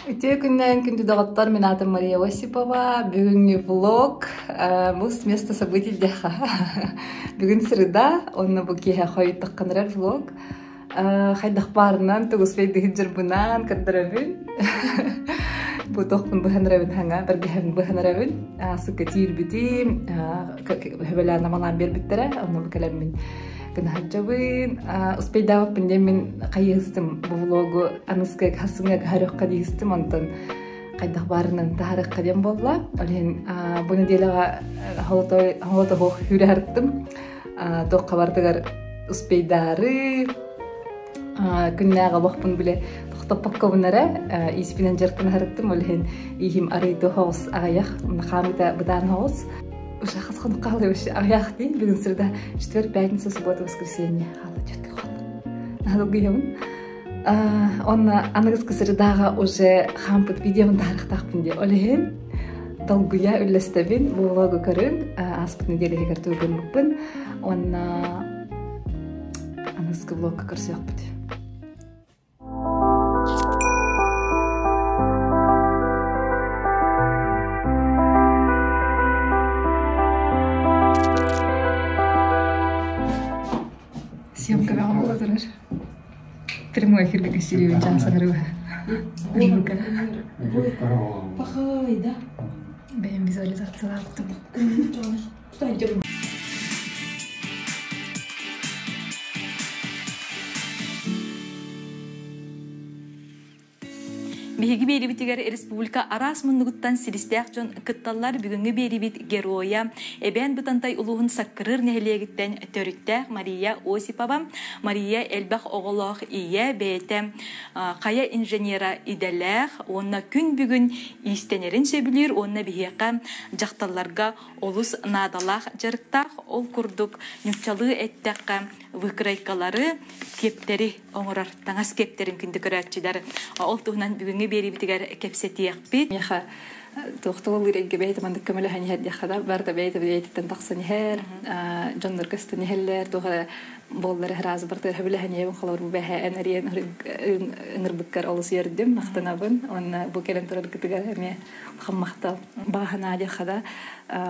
Үтүө күннээн күндү доҕоттор, мин аатым Мария Осипова. Бүгүҥҥү влог бу с места событий диэххэ. Бүгүн среда, онно бу киэһэ хойуттаххынырар влог. Хайдах баарынан, тугуспай дыһыдьырбынан көрдөрөбүн. Бу тохпун быһанырабын хаҥа, бэргэһэбин быһанырабын. Сыкка тиирбитим, хөбөлөөн амалаан биэрбиттэрэ, онно бу кэлэммин гынаһаджабын. Успейдаабыппын диэн мин хайыһыстым бу влогу аныска хасыҥа каһарыахха дииһистим, онтон хайдах баарынан таһарыахха диэн буолла. Ол иһин бу неделяҕа холотоһуох хүүрэ харыттым. Туохха барытыгар успейдаары күннээҕи олохпун биле тохтоппоккобун эрэ ииспинэн дьарыктана харыттым. Ол иһин ииһим арыйды хоҕус аҕыйах, хаамыта бытаан хоҕус. Уже хас хонук хаалла вообще аҕыйах дии. Бүгүн среда, четверг, пятница, суббота, воскресенье хаалла четкий хонук. Наһаа Онно аныгыскы средаҕа уже хаампыт видеобун таһарыахтаахпын дии. Ол иһин долгуйа үллэстэбин, бу влогу көрүҥ, ааспыт неделя иһигэр тугу гыммыппын. Уонна аныгыскы влогка көрсүөхпүт. Съемка бөҕө буола турар. Прямой эфиргэ кэссириибин чаасанарыба. Пахай, да? Бэйэм визуализациялаабытым. Биһиги биэрибитигэр республика араас муннугуттан силистээх дьон кытталлар. Бүгүҥҥү биэрибит геройа Эбээн Бытантай улууһун Саккырыыр нэһилиэгиттэн төрүттээх Мария Осипова. Мария элбэх оҕолоох ийэ, бэйэтэ хайа инженера идэлээх уонна күн бүгүн иистэнэрин сөбүлүүр уонна биһиэхэ дьахталларга олус наадалаах дьарыктаах. Ол курдук ньуччалыы эттэххэ выкройкалары, киэптэри оҥорор таҥас киэптэрин күндү көрөөччүлэр ол туһунан бүгүҥҥү биэриибитигэр кэпсэтиэхпит. Миэхэ туохтугул ирэйгэ бэйэтэ маннык көмөлөһөн иһэр диэххэ да барыта бэйэтэ бэйэтиттэн тахсан иһэр, дьоннорго истэн иһэллэр, туох эрэ буоллар ыраас барыта сөбүлэһэн иһэбин холобур бу бэһэ эн эриэн ыҥырбыккар олус үөрдүм, махтанабын уонна бу кэлэн тураргытыгар эмиэ улахан махтал. Баҕа диэххэ да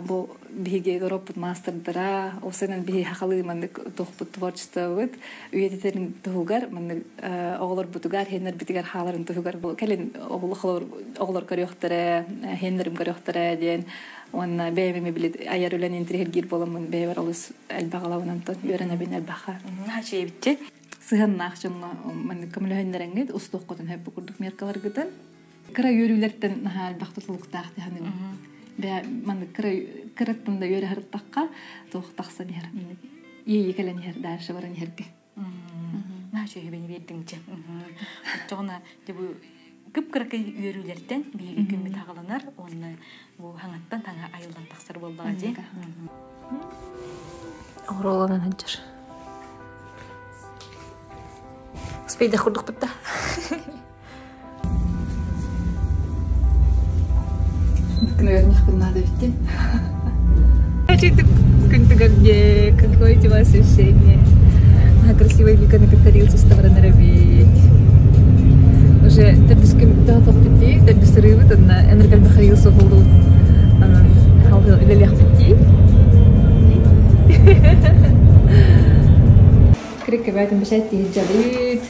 бу биһиги ороппут маастардара, ол сэнэн биһи хахалыы маннык туохпут творчествобыт үйэтитэрин туһугар маннык оҕолорбутугар, хиэннэрбитигэр хааларын туһугар бу кэлин оҕолор көрүөхтэрэ, хиэннэрим көрүөхтэрэ диэн уонна бэйэм эми били айар үлэни интириһиргиир буоламмын бэйэбэр олус элбэх алабын онтон үөрэнэбин элбэххэ. Хачиебитти. Сыһыаннаах дьоҥҥо маннык көмөлөһөннөрэҥҥит устуоххутун хөп бу курдук меркаларгытын Кыра үөрүүлэртэн наһаа элбэх тутулуктаах дьаһаным. Бээ маннык кыра кыраттан да үөрэ сырыттахха туох тахсан иһэр иэйи кэлэн иһэр дальше баран иһэргэ. Наһаа үчүгэй биэрдиҥчэ. Оччоҕуна дьэ бу кып-кыракый үөрүүлэртэн биһиги күммүт аҕаланар уонна бу хаҥаттан таҥа айыллан тахсар буоллаҕа дии. Оруоланан сылдьар. Успейдах курдукпут да. Наверное, надо идти. Күнтүгэрге, какое у тебя ощущение? Красивый Вика накатарился ставранарабить. Уже төрдүскүм тоһотохпүттии, төрдүс ырыыбыт, онно энергал Михаил соһулуут халгы үлэлиэхпиттии. Криккебээтин бэшэт тиһиджабыт.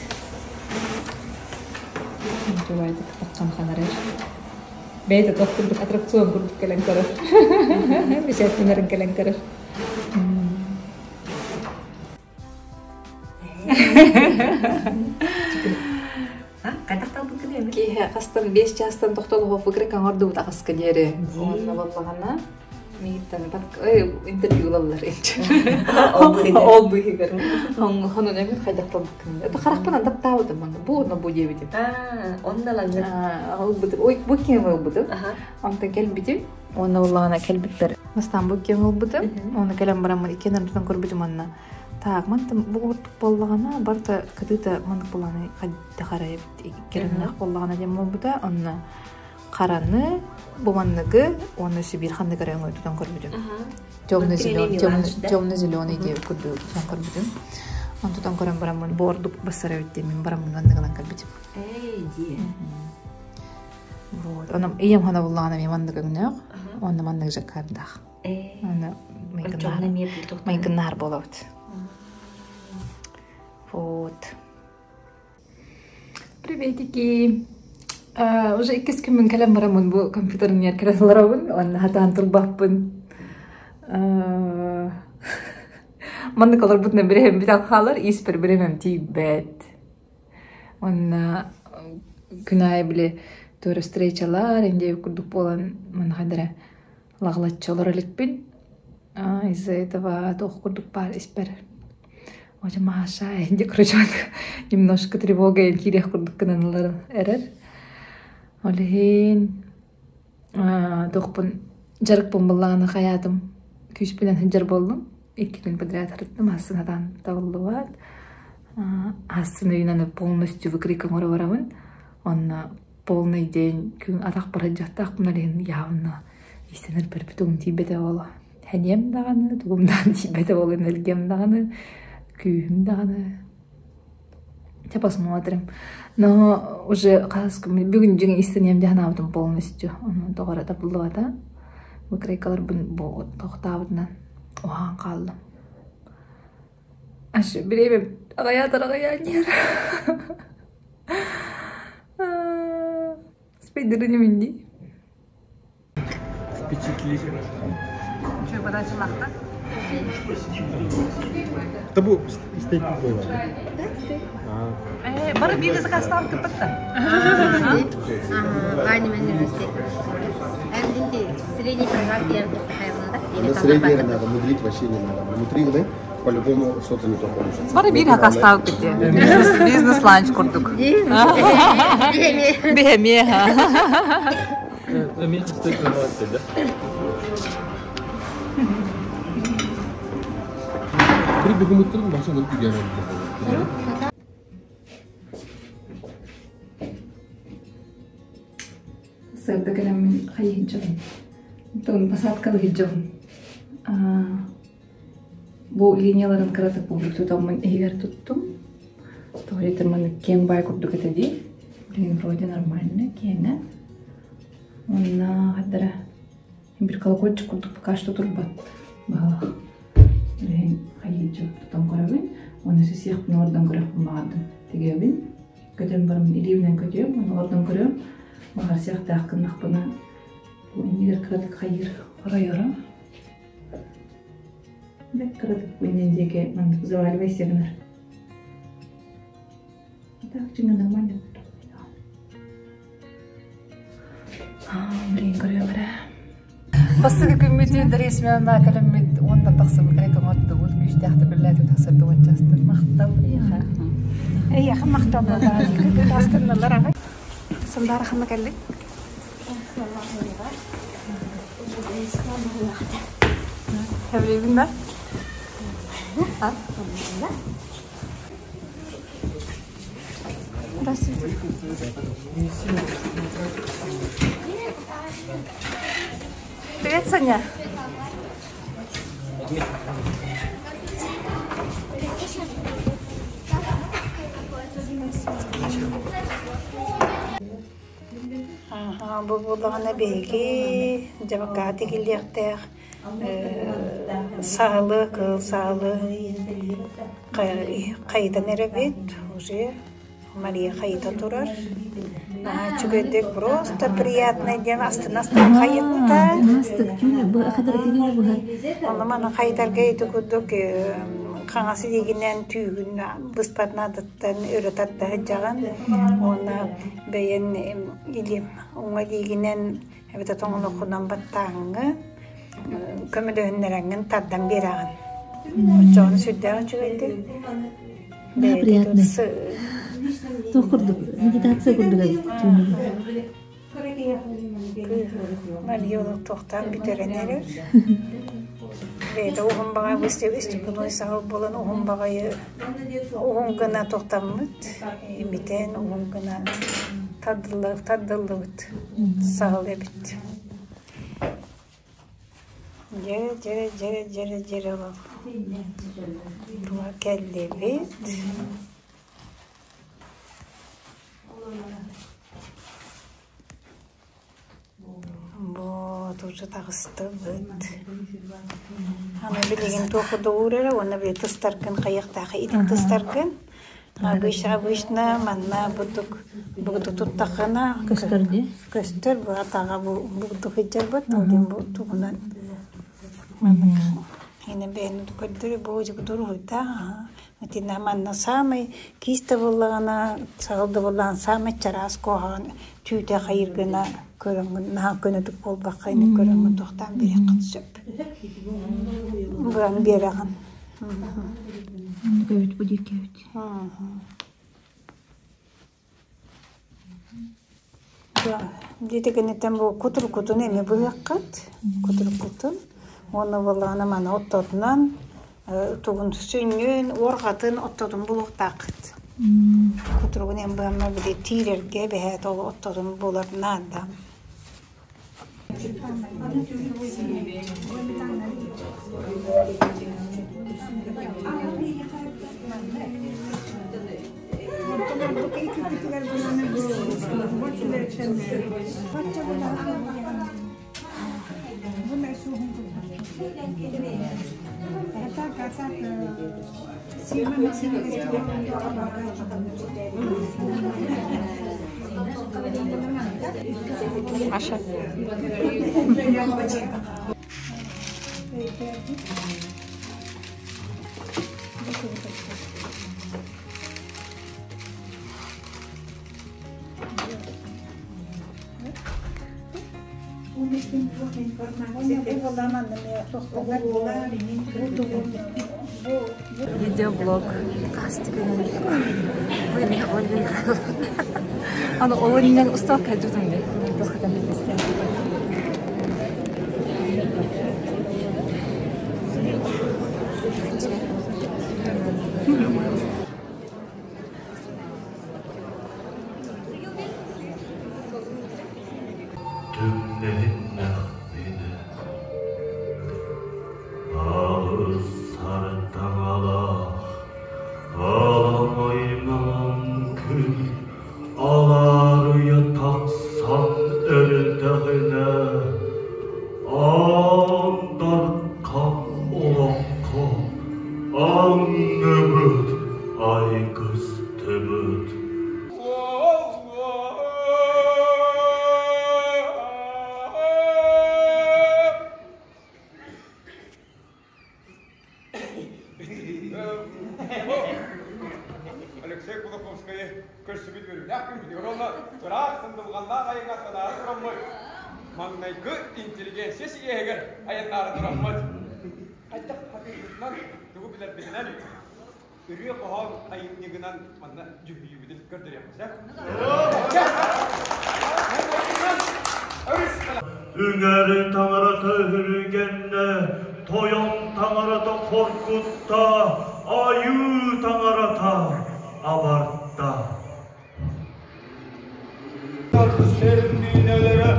Таххан ханарар. Бэйэтэ туох курдук аттракцион курдук кэлэн көрөр. Бэчээттэнэрин кэлэн көрөр. Хайдах талбыккын эми? Киэһэ хастан 5 чаастан тохтолоһо выкрык оҥордубут аҕыска диэри. Уонна буоллаҕына Мииттэн интервью ылаллар Ол быыһыгар. Онон эмин хайдах талбыккын. Это харахпынан таптаабытым манна. Бу онно бу диэбитим. Онно ланныр. Ылбытым. Ой, бу киэм ылбытым. Онтон кэлбитим. Уонна улаана кэлбиттэр. Бастаан бу киэм ылбытым. Уонна кэлэн бараммын иккиэн ардытан көрбүтүм онно. Так, мантан бу курдук буоллаҕына, барыта кытыыта маннык буоллаҕына хайдах эрэ иккериннэх буоллаҕына диэн буолбута. Онно Хараны, бу манныгы уонна Сибиир ханнык эрэ өҥө тутан көрбүтүм. Темно-зеленый диэбит курдук тутан көрбүтүм. Оны тутан көрөн бараммын бу ордук бассара эбит диэммин бараммын манныгынан көрбүтүм. Эй, дии. Вот. Ону ийэм хонобуллаҕына эмиэ маннык өҥнөөх, уонна маннык жаккардаах. Оны майгыннаар буолабыт. Вот. Приветики. Уже иккис күммүн кэлэн бараммын бу компьютерын кэлэн уонна хатаан турбаппын. Маннык олорбутунан бирэһим бүтэн хаалар, ииспэр бириэмэм тиийбэт. Уонна күн аайы били туора встречалар, индия курдук буолан манна хайдара лаҕылаччы олоро иликпин. Из-за этого туох курдук баар испэр Отя Маша, инди короче немножко тревога киириэх курдук гынан ылар эрэр. Ол иһин туохпун дьарыкпын буллаҕына хайаатым күүспүнэн сылдьар буоллум. Икки күн подряд сырыттым, аһасын сатаан табыллыбат. Аһасын өйүнэн полностью выкройка оҥоро барабын. Онно полный день күн атахпар сылдьыахтаахпын ол иһин явно иистэнэр бэрбит тиийбэтэ буолуо. Сэниэм даҕаны, тугум даҕаны тиийбэтэ буолуо, энергиям даҕаны, күүһүм даҕаны. Чэ, посмотрим. Но уже хас бүгүн дьиҥ иистэниэм дии санаабытым полностью. Ону тоҕо эрэ табыллыбата. Выкройкаларбын бу тохтообутунан уһаан хааллым. Аж бириэмэм аҕыйаатар аҕыйаан иһэр. Спайдериним дии. Впечатлительно. Что, подача Да бу стейк буолар. Бары биир заказтаан кыппатта. Аня мен стейк. Средний прожарки На средний надо, мудрить вообще не надо. Внутри да, по-любому что-то не то получится. Бары биир хакастаал кытте. Бизнес ланч курдук. Бихеме. Сырда кэлэммин хайыһыдьабын. Онтон посадкалы сылдьабын. Бу линияларын кыратык курдук тутаммын иһигэр туттум. Тоҕо диэтэр маннык киэҥ баай курдук этэ дии. Блин, вроде нормально, киэҥэ. Уонна хардара бир колокольчик курдук пока что турбат баһылах. Билигин хайыыччы тутан көрөбүн. Уонна сиэхпин олордон көрөхпүн баҕардым. Тигэбин. Көтөн бараммын илиибинэн көтүөм, уонна олордон көрүөм. Баҕар сиэхтээх гыннахпына бу иннигэр кыратык хайыыр хоройоро. Бэт кыратык бу иннин диэки маннык заваливайся гынар. Так, чиҥҥэ нормально. Блин, көрүөм эрэ. Бастакы күммүтүн Дария Семеновна кэлэммит уонтан тахсыбыт кэлэ көҥөттүбүт күүстээхтик үлэлээтибит тахсарды уончастар махтал эйиэхэ. Эйиэхэ махтал буоллаҕа. Астынналар аҕай. Сандаара ханна кэллиҥ? Хэвлиибин да? А? Здравствуйте. Привет, Соня. Бу буоллаҕына биһиги дьабакаҕа тигиллиэхтээх саалы, кыыл саалы хайытан эрэбит уже Мария хайыта турар. Наһаа үчүгэйдик просто приятный диэн астына-астына хайытта. Онно маны хайытарга ити курдук хаҥас илиигинэн түүгүн быспат наадаттан өрө тарда сылдьаҕын уонна бэйэн илим уҥа илиигинэн эбэтэр тоҥолоххунан баттааҥҥа көмөлөһүннэрэҥҥин тардан биэрэҕин. Оччоҕуна сүрдээх үчүгэйдик Приятный. Туох курдук медитация курдук эбит түүнүгү. Мария туохтаан бүтэрэн эрэр. Бэйэтэ уһун баҕайы истиппиной саһыл буолан уһун баҕайы уһун гына тохтаммыт, имитэн уһун гына тардыллыбыт саһыл эбит. Дьэ, дьэ, дьэ, дьэ, дьэ, тула кэллибит. Вот уже таҕыстыбыт. Аны билигин туох удуур эрэ уонна били тыстаргын хайыахтаах итин тыстаргын обычно обычно манна бурдук бурдук туттаххына Көстөр дии. Көстөр бу атаҕа бу бурдук сылдьарбыт ол диэн бу тугунан маннык ини бэйэни көрдөрө бу дуруһуйдаах Итиннэ манна саамай киис да буоллаҕына, саҕыл да буоллаҕына саамай чараас куһаҕан түүтэ хайыыр гына көрөҥҥүн наһаа көнөтүк буолбакка ини көрөҥҥүн туохтаан биэриэххин сөп. Быан биэрэҕин. Эбит бу диэки эбит. Дьиэтэ кэнниттэн бу кутуруккутун эмиэ быһыаххыт, кутуруккутун уонна буоллаҕына маны оттотунан тугун сүнньүн, уорҕатын оттотун булуохтааххыт. Кутуругун эн быһамма били тиирэргэ бэһээт ол оттотун булар наада. Маша. Видеоблог. Аны ол иннен устал кәдүтүм де. Түҥнэһиннэхпинэ Алыс сардаҥалаах аламай маҥан күн алаарыйа тахсан өрүтэҕинэ Аан Дархан олоххо аҥныбыт айгыстыбыт. Алексей Кулаковскайы көрсүбүт үөрүүлээх күммүтүгэр уонна ыраах сындылҕаннаах айаҥҥа санаары тураммыт маҥнайгы интеллигенция сийиэһигэр айаннаары тураммыт хайдах хатыырбытынан тугу билэрбитинэн ырыа-хоһоон айымньыгынан манна дьүһүйүүбүтүн көрдөрүөхпүт сөп. Үҥэр таҥарата үһүргэннэ, тойон таҥарата хоргутта, айыы таҥарата абарта. Сэрмиинэлэрэ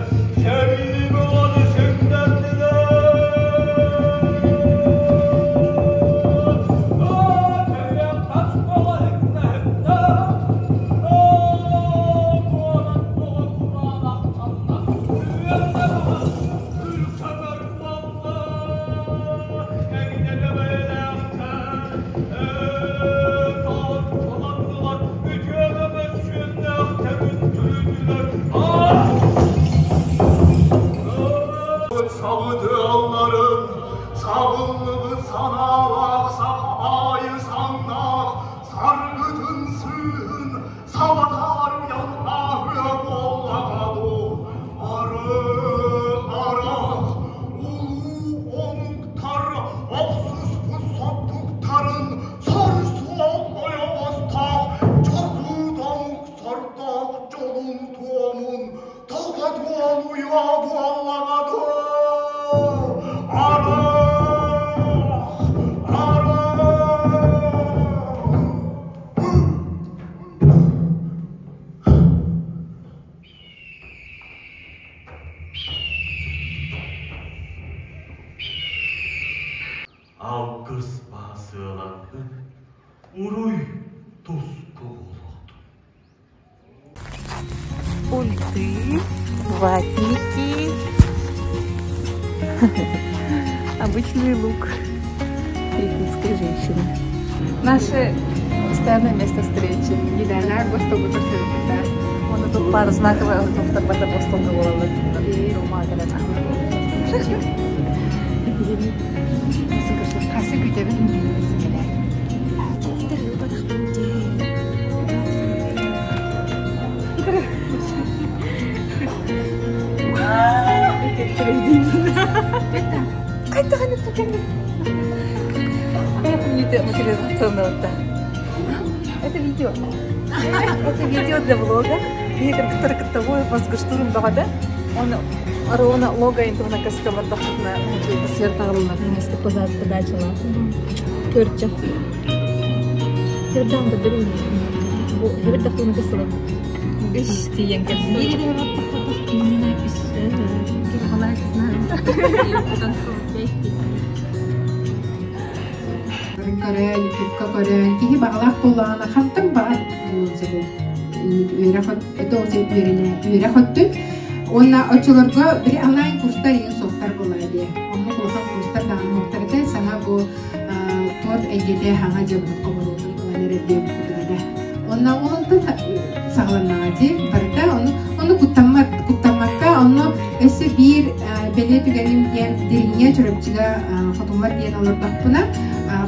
сэрии бөҕөнү сиҥнэрдилэр. Сабыдыалларын сабыллыбыт санаалаах саха аайы саҥнаах саргытын сыыһын сабатаарыйан ааһыа буоллаҕа дуу ары-арах улуу омуктар охсуспут соттуктарын сор-суол ойоҕостоох чокуут омук сордоох дьолун туомун тоҕо туолуйуо буоллаҕа дуу арах арах Алгыс баасыаланнын, уруй туску буолуохтун. Пульты, ватники. Обычный лук якутской женщины. Наше постоянное место встречи. Идеалар Бостонга көрсөбүттэ. Оны тут пара знаковая доктор бата Бостонга болалар. Хасы күтебин Это видео. Это видео для влога. Биһи кыттабой мозгуштурун баҕада. Он арона лога интуна кастылар дахытна сер тағылына месте подачала. Көрчө. Көрдам да билин. Бу хебет дахтуна кастылар. Үс тиен Көрөн, ютубка көрөн, киһи баҕалаах буоллаҕына хантан баҕар үөрэх өттүн. Уонна оччолорго били онлайн курстар иин суохтар буолара дии. Оннук улахан курстар даҕаны суохтар этэ. Саҥа бу торт эйгэтэ хаҥа дьоммут хомуруутун ылан эрэр диэн курдук этэ. Уонна ол онтон саҕаланнаҕа дии барыта. Ону, ону куттаммат, куттаммакка, онно өссө биир бэлиэ түгэним диэн Дириҥҥэ Чурапчыга хотуммар диэн олордохпуна,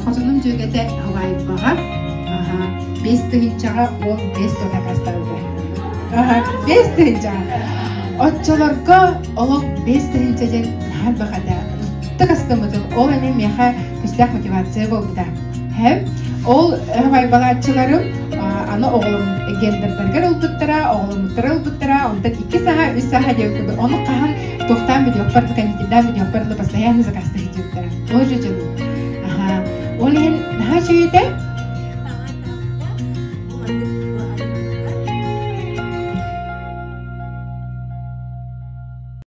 хотунум дьүөгэтэ Хавайбаҕа 5000-ҕа уол 5 тон акастаабыта. 5000-ҕа. Оччолорго олох 5000 диэн наһаа элбэх этэ. Ытык астыммытым. Ол эмиэ миэхэ күүстээх мотивация буолбута. Ол хавайбалааччыларым аны оҕолорум гендердаргар ылбыттара, оҕоломмуттара ылбыттара, онтон икки саха, үс саха диэн курдук. Ону хаһан туохтаан видеоппар, комитеттаан видеоппар постоянно заказтаһы диэбиттэрэ. Ол же дьону. Аха. Ол иһин наһаа үчүгэй этэ.